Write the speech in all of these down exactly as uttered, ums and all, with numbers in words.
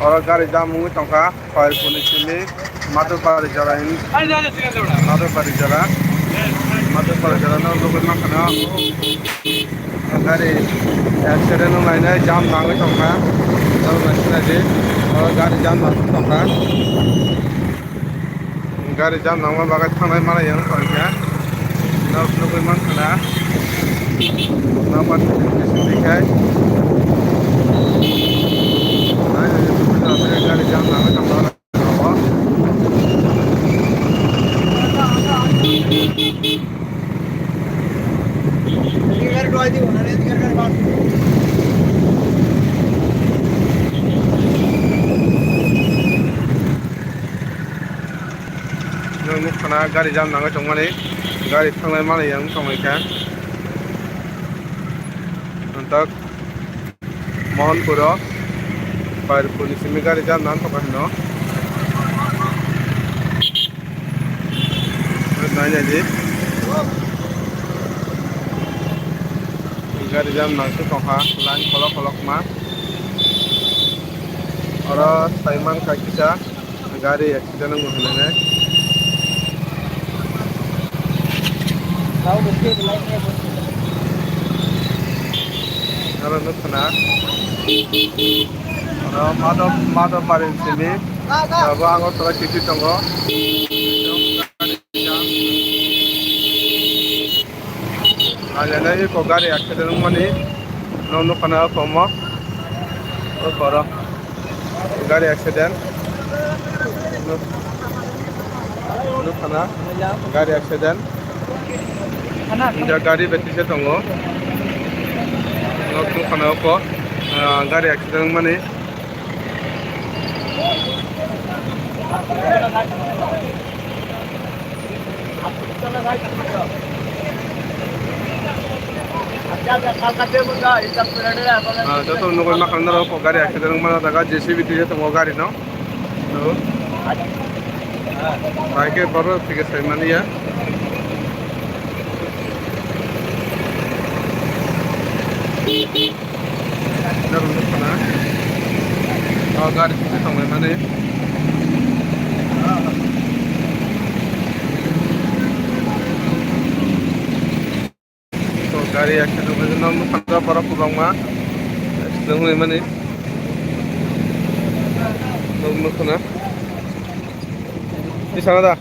Oro gari jam wngwi tongkha, Khairpurni simi Madhupari jora hin, Madhupari jora, Madhupari jora no nugwi mankha no. Gari accident wng lainai jam nangwi tongkha, jam nangwi sinai di, oro gari jam nangwi tongkha. Gari jam nangma bagwi thangnai manai yang tongkha. Nok nugwi mankha na. Nokbar simi khai. Gari jam nangwi tongkha. Nwng nukha na gari jam nangwi tongmani, gari thangnai manwi ang tongwi kha. Nwng tak Mohanpuro, Khairpurni simi gari jam nang tongkha hino. Nai nai di. Gari jam nang se tongkha, line kolok kolok ma. Oro sai mankha kisa. Gari accident wngwi hinwi nai. Aro nukha na. Aro Madhop, Madhop Barin simi. Abo Agartala kisi tongo. Alena iko gari accident wngmani. Nok nukha na komo. O koro. Gari accident. Nukha na gari accident. India gari betise tongo. Nok nukha na oko, ah, gari accident wngmani. Ah, joto nugwi mankha norok, gari accident wngmano jaga J C B twi tongo gari no. Hai khe borok thwikhe sai manya. O gari thwngwi tonglaimani. Gari accident wngwi no nukha borok kwbangma accident wngwi mani. Nukha na. Tisana da.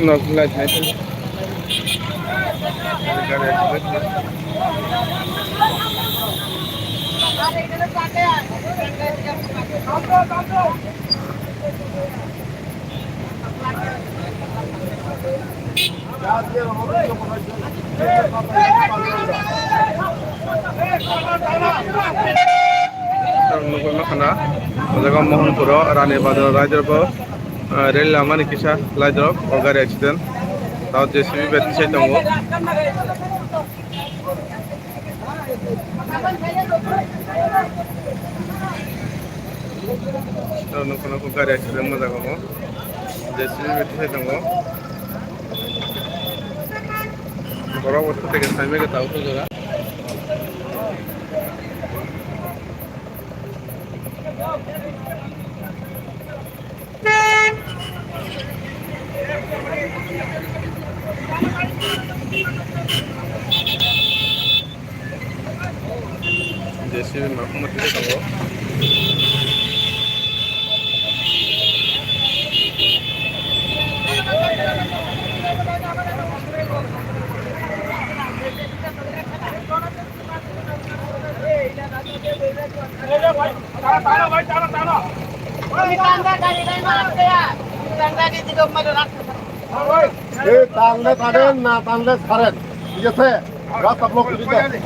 Nok light nai. Gari accident. Nugwi mankha na, o jaga Mohanpuro Rani Bazar raidrogo, ah, rel lamani kisa laidrop, o gari accident. Tao J C B bai tisai tongo. Tao nukha na gari accident wngma jaga o. J C B bai tisai tongo. Borok bo thwk thwk khe saimai khe tabuk o jaga. J C B makhuma twi tongo. এই টানলে টানেন, না টানলে ছাড়েন, ঠিক আছে? রাস্তা ব্লক করে দিতে হবে।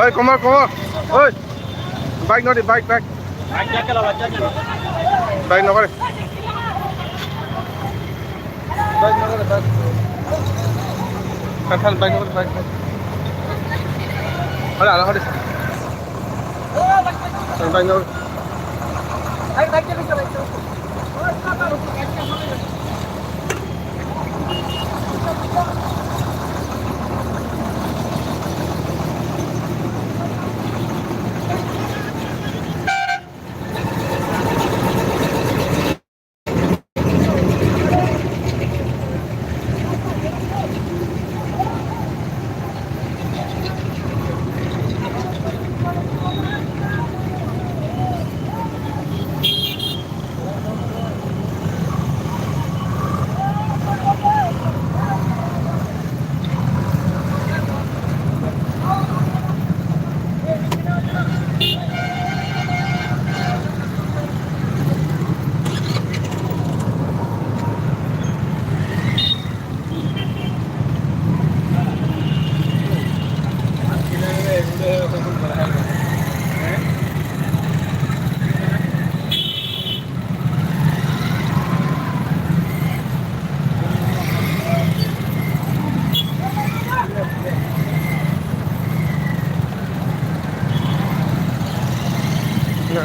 Oi, Komor, Komor. Oi. Bike nori, bike, bike. Bike nori. Bike nori, bike. Than, than, bike nori, bike, bike. Hala, hala, hala. Than, bike nori.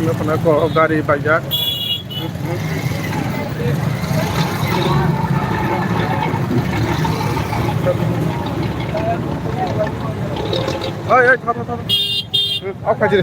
Nokna ko gari baijak. Oi, oi, thar, thar, thar. Off khai di.